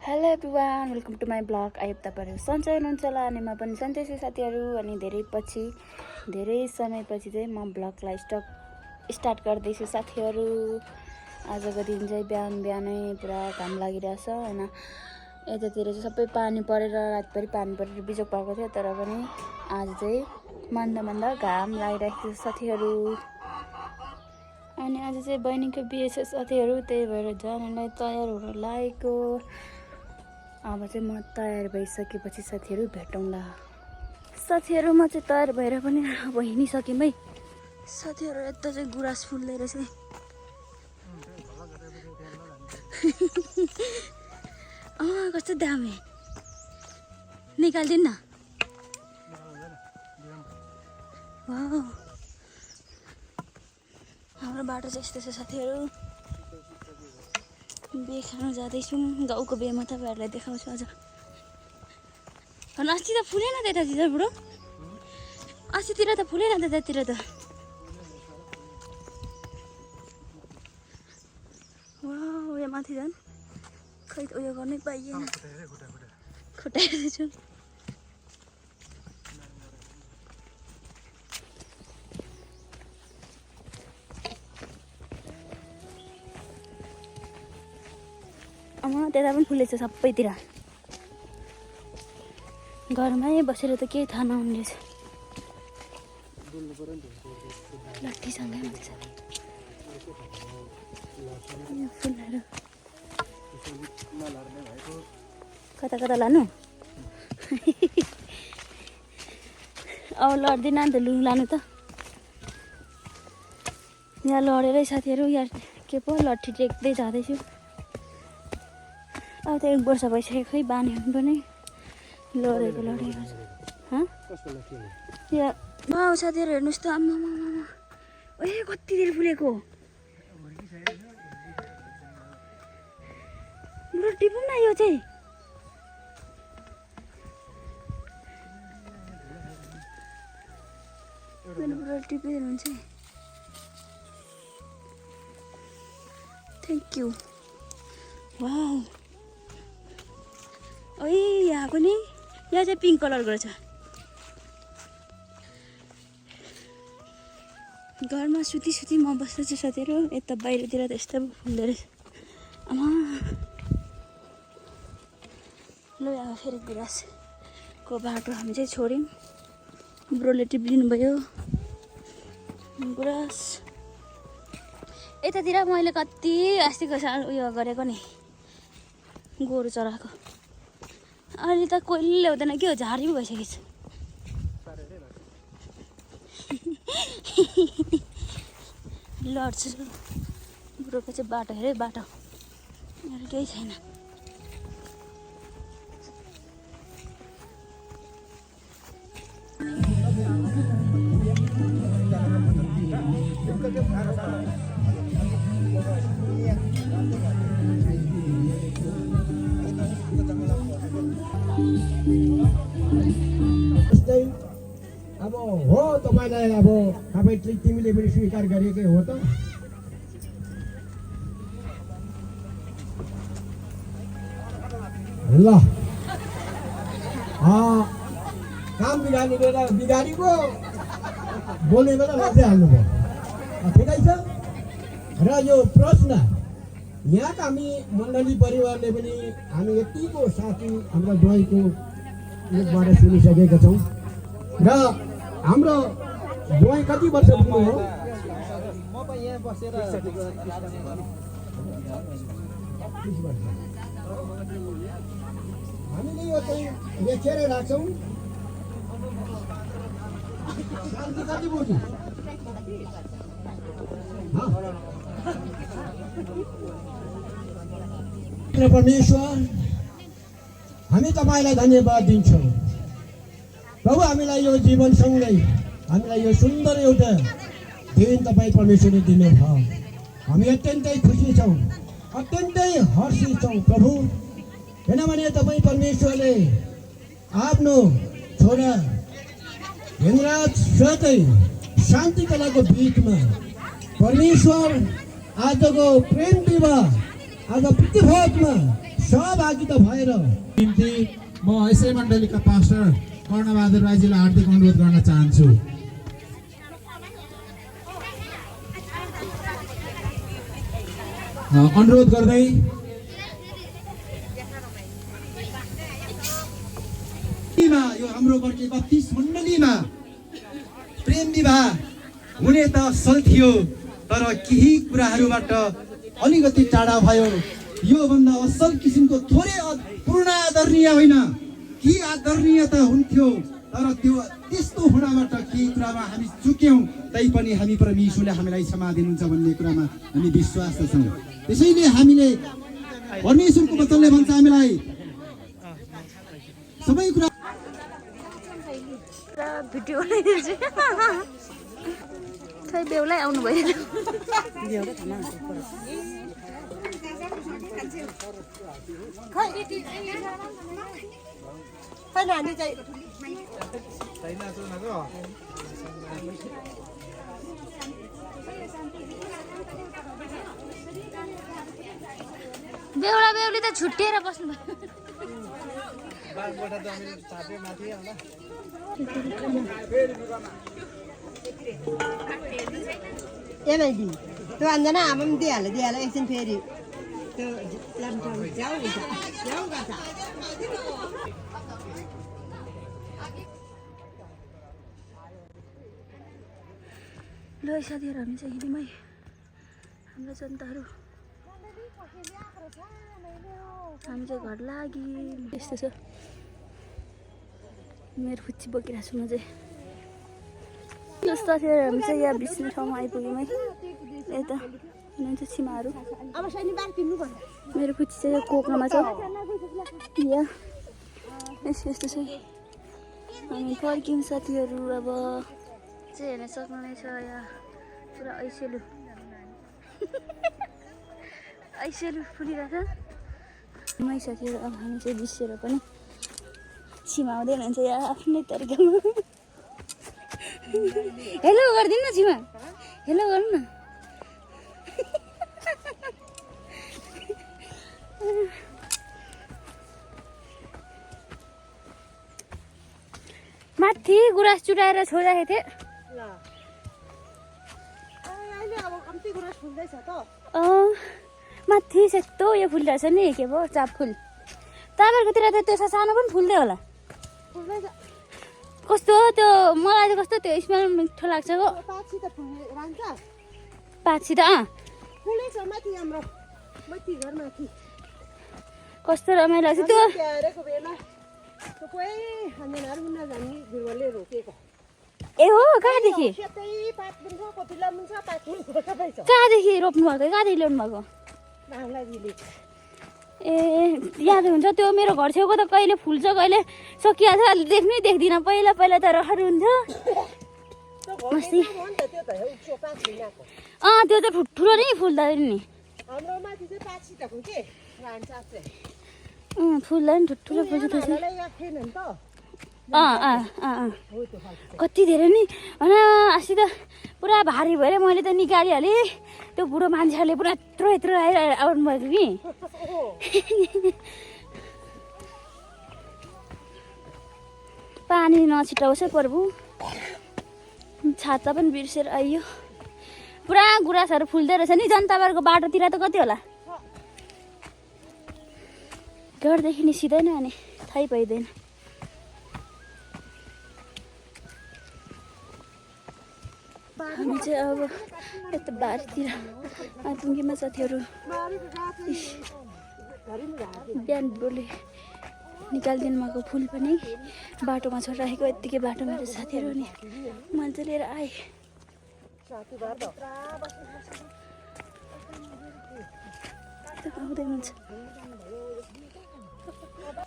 Hello everyone, welcome to my blog. I hope तपाईँहरू सन्चै हुनुहुन्छ होला अनि म पनि सन्चै छु साथीहरू। अनि धेरै समयपछि चाहिँ म ब्लगलाई स्टार्ट गर्दैछु साथीहरू। आजको दिन चाहिँ बिहानै पुरा घाम लागिरहेछ होइन। यतातिर चाहिँ सबै पानी परेर रातभरि पानी परेर बिजोक भएको थियो, तर पनि आज चाहिँ मन्दा घाम लागिरहेको छ साथीहरू। अनि आज चाहिँ बहिनीको बिहे छ साथीहरू, त्यही भएर जानलाई तयार हुन लागेको। अब चाहिँ म तयार भइसकेपछि साथीहरू भेटौँला। साथीहरू म चाहिँ तयार भएर पनि अब हिँडिसकेँ है साथीहरू। यता चाहिँ गुराँस फुल्दै रहेछ। कस्तो दामी, निकालिदिनु न। हाम्रो बाटो चाहिँ यस्तो छ साथीहरू। बिहे खानु जाँदैछौँ, गाउँको बिहेमा तपाईँहरूलाई देखाउँछु आज। अस्ति त फुलेन त्यतातिर बुढो, अस्तितिर त फुलेन त्यतातिर त। उयो माथि झन् खै उयो गर्नै पाइएन, खुट्टाइरहेछु। त्यता पनि फुलेछ सबैतिर। घरमै बसेर त केही थाहा नहुने रहेछ। लट्ठीसँगै हुन्छ फुलहरू। कता लानु अब लड्दैन नि त, लु लानु त। यहाँ लडेरै साथीहरू, यहाँ के पो लट्ठी टेक्दै जाँदैछु। अब त 1 वर्ष भइसक्यो, खै बानी हुनु पनि लडेको यहाँ साथीहरू हेर्नुहोस् त। आम्मा कति धेरै फुलेको। टिपौँ न यो चाहिँ। टिपेर हुन्छ। Thank you. वाउ, यहाँ पनि, यहाँ चाहिँ पिङ्क कलरको छ। घरमा सुती म बस्दैछु साथीहरू। यता बाहिरतिर त यस्तो फुल्दो रहेछ। आमा ल अब फेरि गुराँसको बाटो हामी चाहिँ छोड्यौँ। ब्रोले टिप्लिनु भयो गुराँस। यतातिर मैले कति अस्तिको साल उयो गरेको नि, गोरु चराएको। अहिले त कोहीले ल्याउँदैन के हो, झाडी पो भइसकेको छ। लड्छु बुढोको चाहिँ बाटो हेरे, बाटो अरू केही छैन। अब हो तपाईँलाई, अब तपाईँ तिमीले पनि स्वीकार गरेकै हो त। ल काम बिगार्ने बेला बिगारीको, बोल्ने बेला मात्रै हाल्नुभयो, ठिकै छ। र यो प्रश्न यहाँका हामी मण्डली परिवारले पनि हामी यतिको साथी हाम्रो ज्वाइँको मुखबाट सुनिसकेका छौँ। र हाम्रो ज्वाइँ कति वर्ष पुग्नु हो? हामीले यो चाहिँ लेखेरै राख्छौँ। शान्ति कति बुझ्नु? परमेश्वर, हामी तपाईँलाई धन्यवाद दिन्छौँ प्रभु। हामीलाई यो जीवनसँगै हामीलाई यो सुन्दर एउटा दिन तपाईँ परमेश्वरले दिनुभयो। हामी अत्यन्तै खुसी छौँ, अत्यन्तै हर्षित छौँ प्रभु। किनभने तपाईँ परमेश्वरले आफ्नो छोरा हेमराज साथै शान्ति कलाको बिचमा परमेश्वर आजको प्रेम विवाह आज प्रतिभोजमा सहभागिता भएर निम्ति म यसै मण्डलीका पास्टर कर्णबहादुर राईजीलाई हार्दिक अनुरोध गर्न चाहन्छु। अनुरोध गर्दै यो हाम्रो बर्के बत्तीस मण्डलीमा प्रेम विवाह हुने त असल थियो, तर केही कुराहरूबाट अलिकति टाढा भयो। यो भन्दा असल किसिमको थोरै पूर्ण आदरणीय होइन कि आदरणीयता हुन्थ्यो, तर त्यो त्यस्तो हुनबाट केही कुरामा हामी चुक्यौँ, तैपनि हामी परमेश्वरले हामीलाई क्षमा दिनुहुन्छ भन्ने कुरामा हामी विश्वास छौँ। त्यसैले हामीले परमेश्वरको वचनले भन्छ हामीलाई सबै कुरा भिडियो बनाइदिन्छु खै बेहुलै आउनु भयो बेहुला बेहुली त छुट्टिएर बस्नु भयो एमआइडी त्यो अन्जना अब पनि दिइहाल्यो एकछिन फेरि त्यो जाऊ ल साथीहरू हामी चाहिँ हिँड्यौँ है हाम्रो जनताहरू हामी चाहिँ घर लागि यस्तो छ मेरो खुच्ची बोकिरहेको छु म चाहिँ जस्तो थियो हामी चाहिँ यहाँ बिच्ने ठाउँमा आइपुग्यौँ है यता हुनुहुन्छ छिमाहरू मेरो खुच्ची चाहिँ कोक्रामा छ यहाँ यस्तो यस्तो छ हामी फर्क्यौँ साथीहरू अब चाहिँ हेर्न सक्नुहुनेछ यहाँ पुरा ऐसेलु ऐसेलु फुलिरहेछ मै साथीहरू अब हामी चाहिँ बिर्सेर पनि छिमाउँदै हुनुहुन्छ यहाँ आफ्नै तरिकामा हेलो गरिदिनु न छिमा हेलो गर्नु न माथि गुराँस चुटाएर छोडिराखेको थिएँ माथि सेतो यो फुलिरहेछ नि के भयो चाप फुल तपाईँहरूकोतिर त त्यो सानो पनि फुल्दै होला कस्तो हो त्यो मलाई चाहिँ कस्तो त्यो स्मेल मिठो लाग्छ हो पाछी त कस्तो रमाइलो लाग्छ त्यो ए हो कहाँदेखि कहाँदेखि रोप्नु भएको कहाँदेखि ल्याउनु भएको ए याद हुन्छ त्यो मेरो घर छेउको त कहिले फुल्छ कहिले सकिहाल्छ देख्नै देख्दिनँ पहिला पहिला त रहर हुन्थ्यो त्यो त ठुलो नै फुल्दैन नि फुल्दा नि ठुलो फुल्छ कति धेरै नि होइन अस्ति त पुरा भारी भएर मैले त निकालिहालेँ त्यो बुढो मान्छेहरूले पुरा यत्रो यत्रो आउनु भएको कि पानी नछिटाउँछ प्रभु छाता पनि बिर्सेर आइयो पुरा गुराँसहरू फुल्दै रहेछ नि जनताबारको बाटोतिर त कति होला घरदेखि निस्किँदैन अनि थाहै पाइँदैन हामी चाहिँ अब यता बारीतिर आइपुग्यौँ साथीहरू बिहान बोले निकालिदिनु भएको फुल पनि बाटोमा छोडिराखेको यत्तिकै बाटो मेरो साथीहरू नि मान्छे लिएर आए आउँदै हुन्छ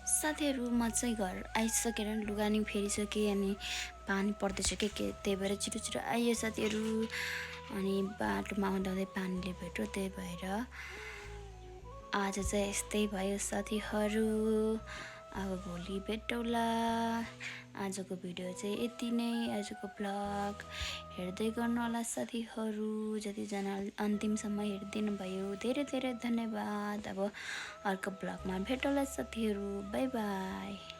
साथीहरू म चाहिँ घर आइसकेर लुगा नि फेरिसकेँ अनि पानी पर्दैछ के त्यही भएर छिटो छिटो आइयो साथीहरू अनि बाटोमा आउँदा आउँदै पानीले भेट्यो त्यही भएर आज चाहिँ यस्तै भयो साथीहरू अब भोलि भेटौँला। आजको भिडियो चाहिँ यति नै। आजको ब्लग हेर्दै गर्नु होला साथीहरू, जतिजना अन्तिमसम्म हेरिदिनु भयो धेरै धेरै धन्यवाद। अब अर्को ब्लगमा भेटौँला साथीहरू, बाई बाई।